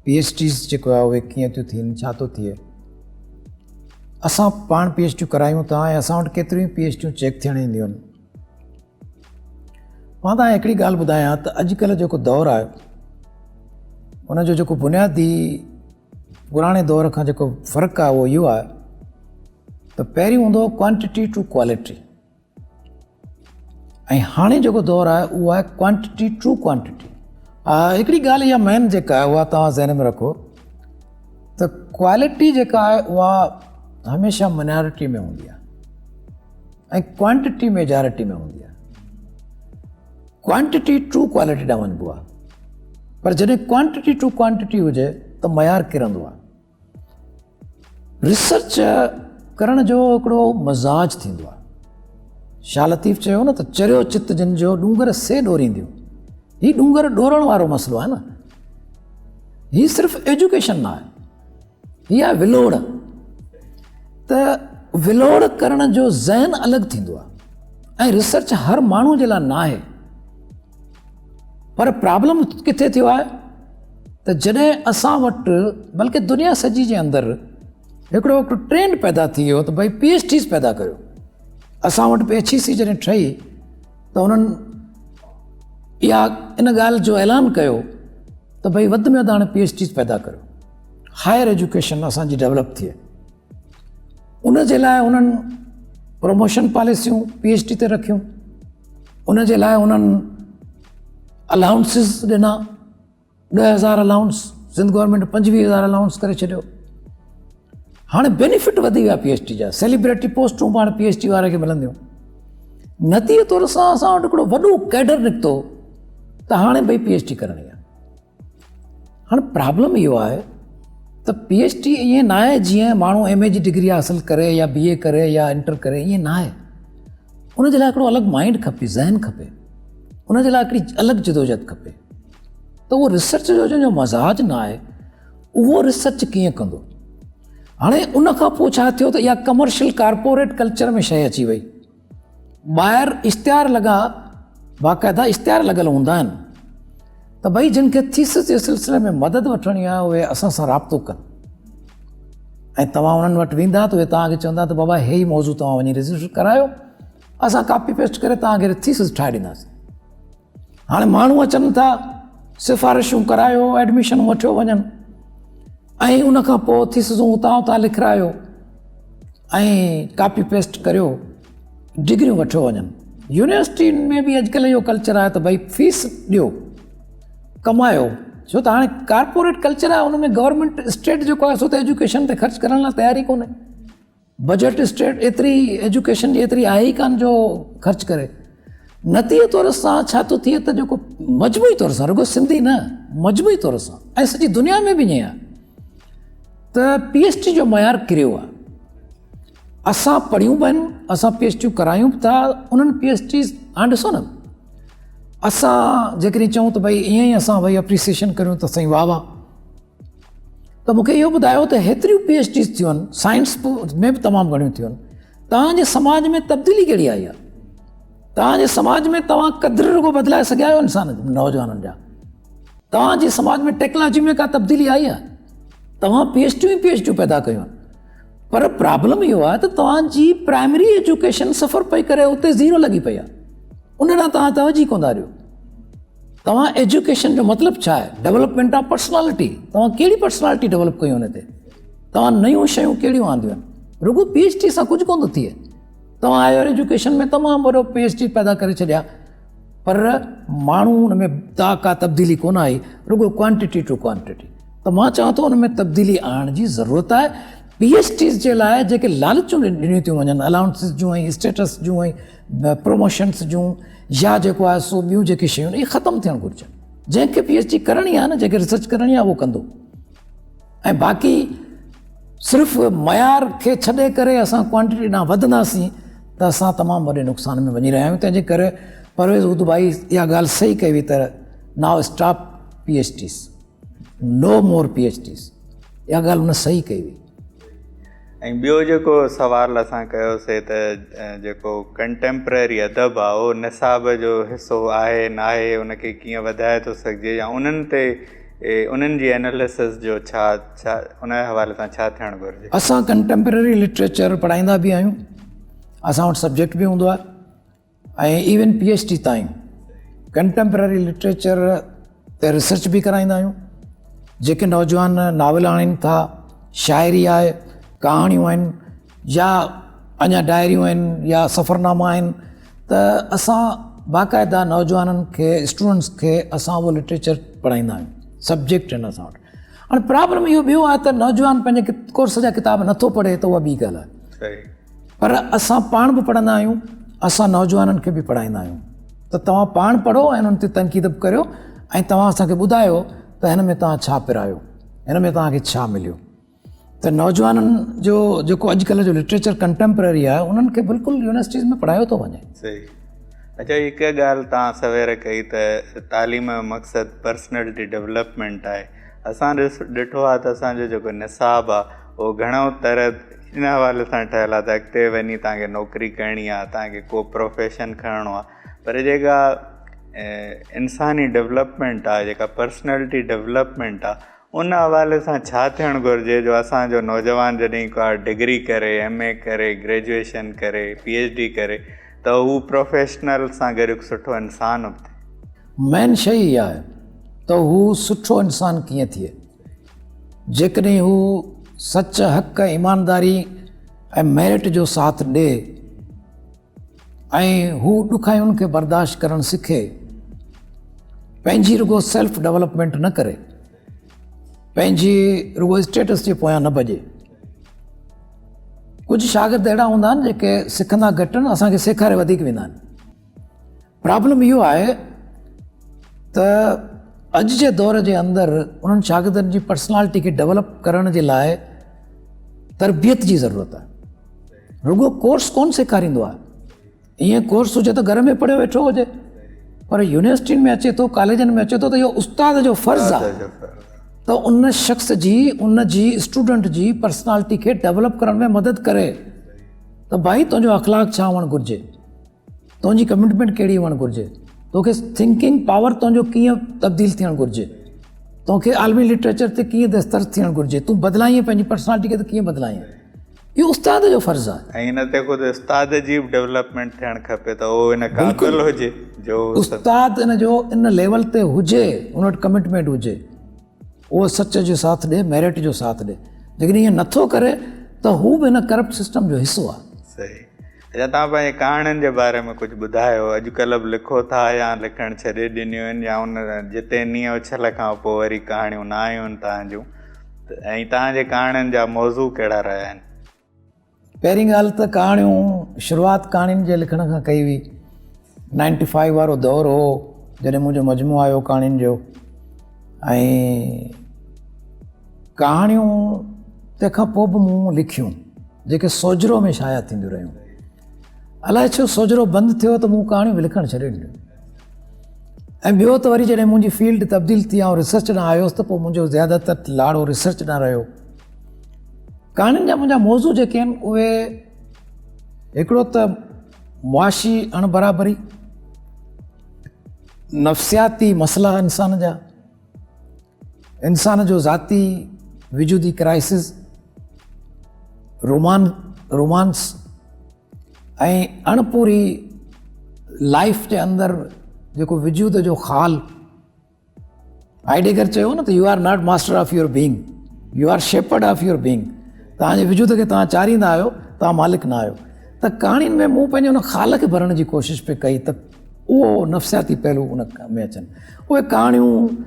پي ايڇ ڊيز جيڪو آهي اهي ڪيئن ٿيون ٿين، ڇا ٿو ٿئي، اسان پاڻ پي ايڇ ڊيون ڪرايون ٿا ۽ اسان وٽ ڪيتريون پي ايڇ ڊيون چيڪ ٿيڻ اينديون آهن. مان توهان کي هڪڙي ڳالهه ٻڌايان ته اڄڪلهه جيڪو دور آهي ان جو جيڪو بنيادي پراڻي دور کان جيڪو فرق آهي اهو اهو آهي ته پهريون هوندو هو ڪوانٽٽي ٽو ڪوالٽي ۽ هاڻي جيڪو دور آهي اهو آهي ڪوانٽٽي ٽو ڪوانٽٽي. هڪڙي ڳالهه اها مين جيڪا آهي اها توهان ذهن ۾ رکو ته ڪوالٽي جيڪا آهي اها هميشه منارٽي ۾ هوندي آهي ۽ ڪوانٽٽي ميجارٽي ۾ هوندي آهي. ڪوانٽٽي ٽو ڪوالٽي ڏانهن وڃبو آهي پر جڏهن ڪوانٽٽي ٽو ڪوانٽٽي هجي ته معيار ڪرندو آهي. ريسرچ ڪرڻ جو هڪڙو مزاج ٿيندو آهي. شاهه لطيف چيو نه ته چريو چت جن جو ڏونگر سي ڏورينديون. هي ڏونگر ڏورڻ وارو مسئلو آهي نه، هي صرف ايجوڪيشن نه آهي، هي آهي ولوڙ. ته ولوڙ ڪرڻ جو ذهن الڳ ٿيندو آهي ۽ ريسرچ هر ماڻهو جي لاء نه آهي. پر پرابلم ڪٿي ٿيو آهي ته جڏهن اسان وٽ بلڪه دنيا سڄي جي اندر هڪڙو هڪڙو ٽرينڊ پيدا ٿي ويو ته ڀئي پي ايڇ ڊيز پيدا ڪريو. اسان وٽ به ايڇ اي سي جڏهن ٺهي ته انهن اها ان ڳالهه جو اعلان ڪيو ته ڀئي وڌ ۾ وڌ هاڻي پي ايڇ ڊيز پيدا ڪريو، هائر ايجوڪيشن اسان جي ڊيولپ ٿئي. ان جي لاء انهن پروموشن پاليسيون پي ايڇ ڊي تي رکيون، ان جي لاء انهن الاؤنسز ڏنا، 10,000 الاؤنس، سنڌ گورنمينٽ 25,000 الاؤنس ڪري ڇڏيو. هاڻي بينيفٽ وڌي ويا پي ايڇ ڊي جا، سيليبريٽي پوسٽون به هاڻي پي ايڇ ڊي واري کي ملنديون. نتيجي طور سان اسان وٽ هڪڙو وڏو ڪيڊر نڪتو ته هاڻي ڀئي پي ايڇ ڊي ڪرڻي آهي. هاڻي پرابلم اهو آهي ته پي ايڇ ڊي ائين نه آهي جيئن ماڻهو ايم اي جي ڊگري حاصل ڪري يا بي اي ڪري يا انٽر ڪري، ائين نه آهي. ان جي لاء هڪڙو الڳ مائنڊ کپي، ذهن کپي، ان جي لاء هڪڙي الڳ جدوجهد کپي. ته اهو ريسرچ جو جنهن جو مزاج نه آهي اهو ريسرچ ڪيئن ڪندو؟ هاڻي ان کان پوء ڇا ٿيو ته اها ڪمرشل ڪارپوريٽ ڪلچر ۾ شيء اچي وئي. ٻاهر اشتهار لڳا، باقاعده اشتهار لڳل هوندا آهن ته ڀئي جن کي ٿيسز جي سلسلي ۾ مدد وٺڻي آهي اهي اسان سان رابطو ڪن، ۽ توهان انهن وٽ ويندا ته اهي توهان کي چوندا ته بابا هي موضوع توهان وڃي رجسٽر ڪرايو، اسان ڪاپي پيسٽ ڪري توهان کي ٿيسز ٺاهي ڏينداسين. هاڻي ماڻهو اچن ٿا، سفارشون ڪرايو، ايڊميشن وٺيو وڃن ۽ ان کان پوء ٿيسزون اتان اتان لکرايو ۽ ڪاپي پيسٽ ڪريو، ڊگريون وٺيو وڃن. يونيورسٽين ۾ به اڄڪلهه اهو ڪلچر آهي ته ڀئي فيس ڏيو ڪمايو، ڇو ته هاڻي ڪارپوريٽ ڪلچر آهي، ان ۾ گورنمينٽ اسٽيٽ جيڪو آهي سو ته ايجوڪيشن تي خرچ ڪرڻ لاء تيار ئي ڪونهي. بجيٽ اسٽيٽ ايتري ايجوڪيشن جي ايتري آهي ئي ڪانه جو خرچ ڪري. نتيجي طور سان ڇا ٿو ٿئي ته جيڪو مجموعي طور سان رڳو سنڌي نه مجموعي طور سان ۽ سڄي دنيا ۾ به ائين آهي ته پي ايڇ ڊي جو معيار ڪريو آهي. اسان پڙهيون به آهن، اسان پي ايڇ ڊيون ڪرايون به ٿا، انهن پي ايڇ ڊيز هاڻي ڏسو نه اسان جيڪڏهن چئون ته ڀئي ائين ئي اسان ڀئي اپريسيئيشن ڪريون ته سائين واهه واهه، ته مون کي اهو ٻڌايو ته هيتريون پي ايڇ ڊيز ٿيون آهن، سائنس ۾ به تمام گهڻيون ٿيون آهن، توهان جي سماج ۾ تبديلي ڪهڙي آئي آهي؟ توهان جي سماج ۾ توهان قدر رڳو بدلائي سگهيا آهيو انسان نوجوانن جا؟ توهان جي سماج ۾ ٽيڪنالاجي ۾ ڪا تبديلي آئي آهي؟ توهان پي ايڇ ڊيون ئي پي ايڇ ڊيون پيدا ڪيون آهن، پر پرابلم اهو آهي ته توهان جي پرائمري ايجوڪيشن سفر پئي ڪري اتي زيرو لڳي پئي آهي، ان ڏانهن توهان توجه ئي ڪونه ٿا ڏيو. توهان ايجوڪيشن جو مطلب ڇا آهي؟ Development of personality. توهان ڪهڙي پرسنالٽي ڊولپ ڪئي ان تي؟ توهان نيون شيون ڪهڙيون آنديون آهن؟ رڳو پي ايڇ ڊي سان ڪجهه ڪونه ٿو ٿئي. توهان هائر ايجوڪيشن ۾ تمام وڏو پي ايڇ ڊي پيدا ڪري ڇڏيا، پر ماڻهو ان ۾ تا ڪا تبديلي ڪونه آئي، رڳو ڪوانٽيٽي ٽو ڪوانٽيٽي. ته مان چوان ٿو ان ۾ تبديلي آڻڻ جي ضرورت آهي. پي ايڇ ڊيز جي لاء جيڪي لالچون ڏنيون ٿيون وڃن، الائونسز جون ۽ اسٽيٽس جون ۽ پروموشنس جون يا جيڪو آهي سو ٻيون جيڪي شيون اهي ختم ٿيڻ گهرجن. جنهن کي پي ايڇ ڊي ڪرڻي آهي نه، جنهن کي ريسرچ ڪرڻي آهي اهو ڪندو، ۽ باقي صرف معيار کي ڇڏي ڪري اسان ڪوانٽيٽي ڏانهن وڌنداسين ته اسان تمام وڏي نقصان ۾ وڃي رهيا آهيون. تنهن جي ڪري پرويز هودڀائي اها ڳالهه صحيح ڪئي هئي ته now stop P H Ds, no more P H Ds, اها ڳالهه هن صحيح ڪئي هئي. ۽ ٻيو جيڪو سوال اسان ڪيوسي ته جيڪو ڪنٽيمپرري ادب آ اهو نصاب جو حصو آهي ناهي، ان کي ڪيئن وڌائي ٿو سگهجي يا انهن تي انهن جي اناليسس جو ڇا ڇا ان جي حوالي سان ڇا ٿيڻ گهرجي؟ اسان ڪنٽيمپرري لٽريچر پڙهائيندا به آهيون، اسان وٽ سبجيڪٽ به هوندو آهي ۽ ايون پي ايڇ ڊي تائين ڪنٽيمپرري لٽريچر تي ريسرچ به ڪرائيندا آهيون. جيڪي نوجوان ناول آڻين ٿا، شاعري آهي، ڪهاڻيون آهن يا اڃا ڊائريون آهن يا سفرناما آهن ته اسان باقاعده نوجوانن کي، اسٽوڊنٽس کي اسان اهو لٽريچر پڙهائيندا آهيون، سبجيڪٽ آهن اسان وٽ. هاڻي پرابلم اهو ٻيو آهي ته نوجوان پنهنجي ڪورس جا ڪتاب نٿو پڙهي ته اها ٻي ڳالهه آهي، پر اسان پاڻ به پڙهندا آهيون، اسان نوجوانن کي به پڙهائيندا آهيون ته توهان پاڻ پڙهو ۽ انهن تي تنقيد به ڪريو ۽ توهان اسان کي ٻڌايو ته هن ۾ توهان ڇا پرايو، هن ۾ توهان کي ڇا مليو. ته نوجوانن جو جيڪو اڄڪلهه جو لٽريچر ڪنٽيمپرري آهي انهن کي بلڪل يونيورسٽيز ۾ پڙهايو ٿو وڃي. صحيح. اچا هڪ ڳالهه توهان سوير ڪئي ته تعليم جو مقصد پرسنلٽي ڊولپمينٽ آهي. اسان ڏٺو آهي ته اسان جو جيڪو نصاب آهي اهو گهڻو طرح ان حوالي سان ٺهيل آهي ته اڳتي وڃي توهان کي نوڪري ڪرڻي آهي، توهان کي ڪو پروفيشن کڻڻو آهي، پر جيڪا انساني ڊولپمينٽ آهي، جيڪا پرسنلٽي ڊولپمينٽ آهي، ان حوالي سان ڇا ٿيڻ گهرجي جو اسان جو نوجوان جڏهن ڪا ڊگري ڪري، ايم اي ڪري، گريجوئيشن ڪري، پي ايڇ ڊي ڪري ته هو پروفيشنل سان گڏ هڪ سٺو انسان به ٿئي. مين شيء اها آهي ته هو سٺو انسان ڪيئن ٿئي. جيڪڏهن هو سچ، حق، ايمانداري ۽ ميرٽ جو ساٿ ڏي ۽ هو ڏکاين کي برداشت ڪرڻ سکي، پنهنجي رڳو سيلف ڊولپمينٽ نه ڪري، پنهنجي رڳو اسٽيٽس جي پويان نه ڀڄي. ڪجهه شاگرد اهڙا هوندا آهن جيڪي سکندا گهٽ آهن، اسان کي سيکاري وڌيڪ ويندا آهن. پرابلم اهو آهي ته اڄ جي دور جي اندر انهن شاگردن جي پرسنالٽي کي ڊولپ ڪرڻ جي لاء تربيت جي ضرورت آهي. رڳو ڪورس ڪونه سيکاريندو آهي. ائين ڪورس هجي ته گهر ۾ پڙهيو ويٺو هجي، پر يونيورسٽين ۾ اچي ٿو، ڪاليجن ۾ اچي ٿو ته اهو استاد جو فرض آهي ته ان شخص جي، ان جي اسٽوڊنٽ جي پرسنالٽي کي ڊولپ ڪرڻ ۾ مدد ڪري ته ڀائي تنهنجو اخلاق ڇا هئڻ گهرجي، تنهنجي ڪمٽمينٽ ڪهڙي هئڻ گهرجي، توکي ٿنڪنگ پاور تنهنجو ڪيئن تبديل ٿيڻ گهرجي، توکي عالمي لٽريچر تي ڪيئن دسترس ٿيڻ گهرجي، تون بدلائين پنهنجي پرسنالٽي کي ته ڪيئن بدلائين، اهو استاد جو فرض آهي. ۽ ان تي خود استاد جي به ڊولپمينٽ ٿيڻ کپي ته اهو ان قابل هجي جو استاد ان جو ان ليول تي هجي، ان وٽ ڪمٽمينٽ هجي، اهو سچ جو ساٿ ڏي، ميرٽ جو ساٿ ڏي. جيڪڏهن ائين نٿو ڪري ته هو به هن ڪرپٽ سسٽم جو حصو آهي. صحيح. اچا توهان پنهنجي ڪهاڻين جي باري ۾ ڪجهه ٻڌايو، اڄڪلهه به لکو ٿا يا لکڻ ڇڏي ڏنيون آهن يا ان جتي نينهن اڇل کان پوء وري ڪهاڻيون نه آيون آهن توهان جون ۽ توهان جي ڪهاڻين جا موضوع ڪهڙا رهيا آهن؟ پهرين ڳالهه ته ڪهاڻيون شروعات ڪهاڻين جي لکڻ کان ڪئي هئي. نائنٽي فائيو وارو دور هو جڏهن منهنجو مجموعو آيو ڪهاڻين جو ۽ ڪهاڻيون تنهن کان پوء به مون لکيون جيڪي سوجهرو ۾ شايع ٿينديون رهيون. الائي ڇو سوجهرو بند ٿيو ته مون ڪهاڻيون به لکڻ ڇڏي ڏنيون. ۽ ٻيو ته وري جڏهن منهنجي فيلڊ تبديل ٿي آئون ريسرچ ڏانهن آيس ته پوء منهنجو زياده تر لاڙو ريسرچ ڏانهن رهيو. ڪهاڻين جا منهنجا موضوع جيڪي آهن اهي هڪڙو ته معاشي اڻ برابري، نفسياتي مسئلا انسان جا، انسان جو ذاتي وجودي ڪرائسس، رومان رومانس ۽ اڻپوري لائف جي اندر جيڪو وجود جو خال. هائيڊيگر چيو نه ته you are not master of your being, you are shepherd of your being. توهان جي وجود کي توهان چاريندا آهيو، توهان مالڪ نه آهيو. ته ڪهاڻين ۾ مون پنهنجي ان خال کي ڀرڻ جي ڪوشش پئي ڪئي ته اهو نفسياتي پهلو ان ۾ اچن. اهي ڪهاڻيون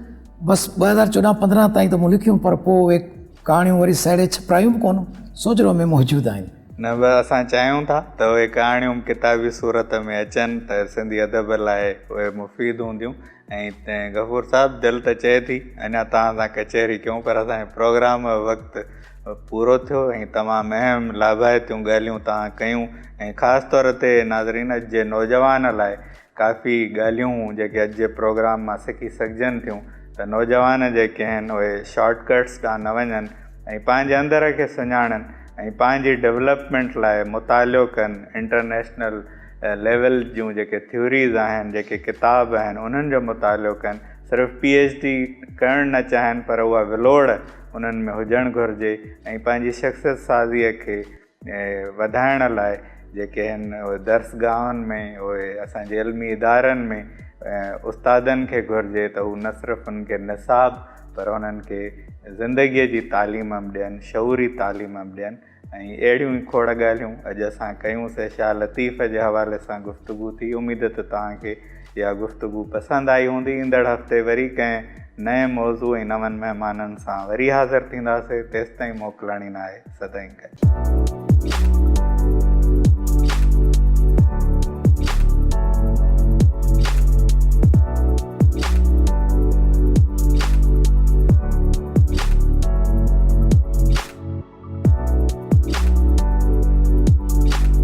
بس 2014 15 تائين ته مون لکيون، پر پوء اهي ڪهاڻيون وري سهيڙي ڇپرايون به ڪونه، سوجهرو ۾ موجود آهن. نه بس اسان چاهيون ٿا ته اهي ڪهاڻيون به ڪتابي صورت ۾ اچن ته سنڌي ادب لاء اهي مفيد هونديون. ۽ غفور صاحب دل ته چئي ٿي اڃا توهان سان ڪچهري ڪيون پر اسان جي پروگرام جو وقت پورو ٿيو ۽ تمام اهم لاڀائتيون ڳالهيون توهان ڪيون ۽ خاص طور تي ناظرين اڄ جي نوجوان لاء ڪافي ڳالهيون جيڪي اڄ جي پروگرام مان سکي سگهجن ٿيون ته نوجوان جيڪي آهن اهي شارٽ ڪٽس ڏانهن نه وڃن ۽ پنهنجي اندر کي سڃاڻن ۽ پنهنجي ڊولپمينٽ لاء مطالعو ڪن انٽرنيشنل ليول جون جيڪي ٿيوريز آهن جيڪي ڪتاب آهن انهن جو مطالعو ڪن صرف پي ايڇ ڊي ڪرڻ نه چاهين پر اها ولوڙ انهن ۾ هجڻ گهرجي ۽ پنهنجي شخصيت سازيء کي وڌائڻ لاء جيڪي آهن اهي درسگاهن ۾ اهي اسان جي علمي ادارن ۾ استادن کي گهرجي ته هو نه صرف انهن کي نصاب پر انهن کي زندگيء جي تعليم به ڏين، شعوري تعليم به ڏين ۽ اهڙيون ئي کوڙ ڳالهيون اڄ اسان ڪيون سي شاهه لطيف جي حوالي سان گفتگو ٿي. اميد ته توهان کي اها گفتگو پسند آئي هوندي. ايندڙ هفتي وري ڪنهن نئين موضوع ۽ نون مهمانن سان وري حاضر ٿينداسي. تيستائين موڪلاڻي ناهي. سدائين گڏ.